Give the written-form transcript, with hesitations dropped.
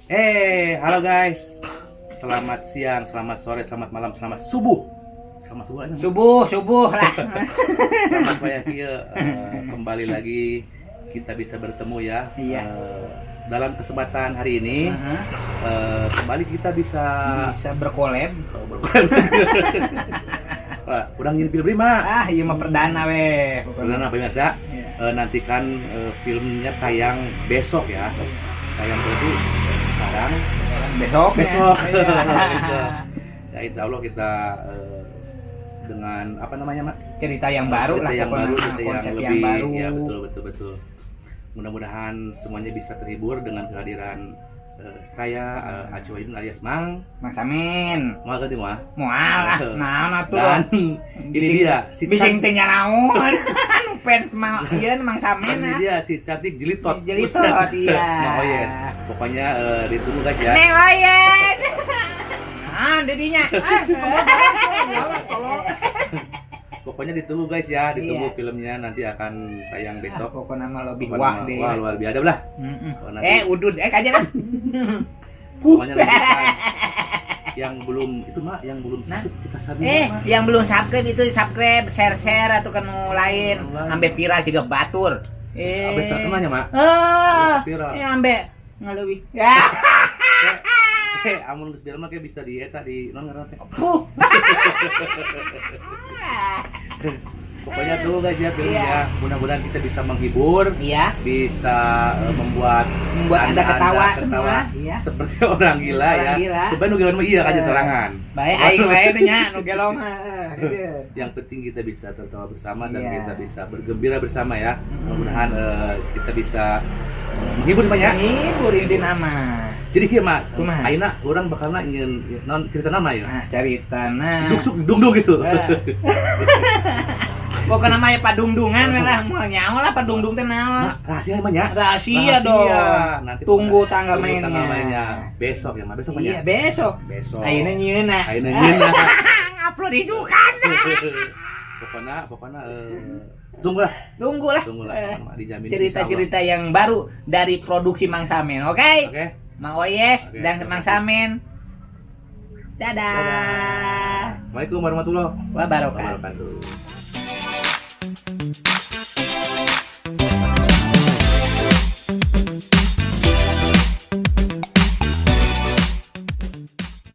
Halo guys. Selamat siang, selamat sore, selamat malam, selamat subuh. Selamat subuh aja. Subuh, subuh lah. Selamat pagi kieu, kembali lagi kita bisa bertemu ya. Iya. Dalam kesempatan hari ini kembali kita bisa Bisa berkolab. Oh, Wah, udah ngirim film mah. Ah, ieu mah perdana weh. Perdana, pemirsa. Iya. Nantikan filmnya tayang besok ya. Tayang berarti sekarang Besok. Besok. Iya. Besok. Ya, insya Allah kita dengan apa namanya, Mak? Cerita yang baru Cerita lah yang pokoknya. baru, cerita yang Konsep lebih yang baru. Ya, betul betul betul. Mudah-mudahan semuanya bisa terhibur dengan kehadiran saya, Acu Wayun alias Mang. Mang Samin. Mau ganti moal? Moal ah, naon atuh. Dan ini dia si Bising teh nyanaon. Anu fans mah ieu Mang Samin Ini ah. dia si cantik jelitot. Jelitot, Buset. iya. Mang Oyes. Pokoknya ditunggu guys ya. Neng Oyes. Ah, dedinya. Ah, semua barang tolong. Pokoknya ditunggu guys ya, ditunggu Iya. filmnya nanti akan tayang besok. Ah, pokoknya mah lebih Pokoknya wah mah, deh. wah, luar biasa lah. Oh, nanti. Eh, udud, eh kajian ah. Pokoknya nantikan yang belum itu mah, yang belum Nah. subscribe, kita sabi. Eh, yang belum subscribe itu subscribe, share-share atau kan nu lain. Lain. Ambe viral juga batur. Eh. Ambe terkenalnya, Mak. Ah, Viral. ya ambe ngaleuwih. Ya. Eh, amun geus viral mah kayak bisa di eta di non ngaranna teh. Puh. Pokoknya tuh guys ya filmnya. Iya. Mudah-mudahan kita bisa menghibur, Iya, bisa membuat membuat Anda ketawa ketawa semua. Iya. seperti orang gila Orang ya. gila. Coba nu gila mah iya kan Eh. sorangan. Baik aing wae teh nya nu gelo mah. Gitu. Yang penting kita bisa tertawa bersama dan Iya. kita bisa bergembira bersama ya. Mudah-mudahan kita bisa menghibur banyak. Menghibur intina mah. Jadi kieu mah, Kumaha? ayeuna urang bakalna ingin non cerita nama ya. Nah, carita nah. Duksuk dung dung gitu. Eh. Pokoknya mah ya padungdungan we lah, moal nyaho lah padungdung teh naon. Nah, rahasia emang ya? Rahasia dong. Nanti Tunggu tanggal tunggu mainnya. tanggal mainnya. Besok ya, Mak. Besok Iya, ya? besok. Besok. Ayeuna nyieuna. Ayeuna nyieuna. Ngupload isukan. Pokoknya pokoknya tunggulah, Tunggulah. tunggulah. Eh, Pokoknya dijamin. cerita-cerita yang baru dari produksi Mang Samin, oke? Insya Allah. Oke. Mang Oyes Oke, dan terima Mang kasih. Samin. Dadah. Assalamualaikum warahmatullahi Wabarakatuh. wabarakatuh.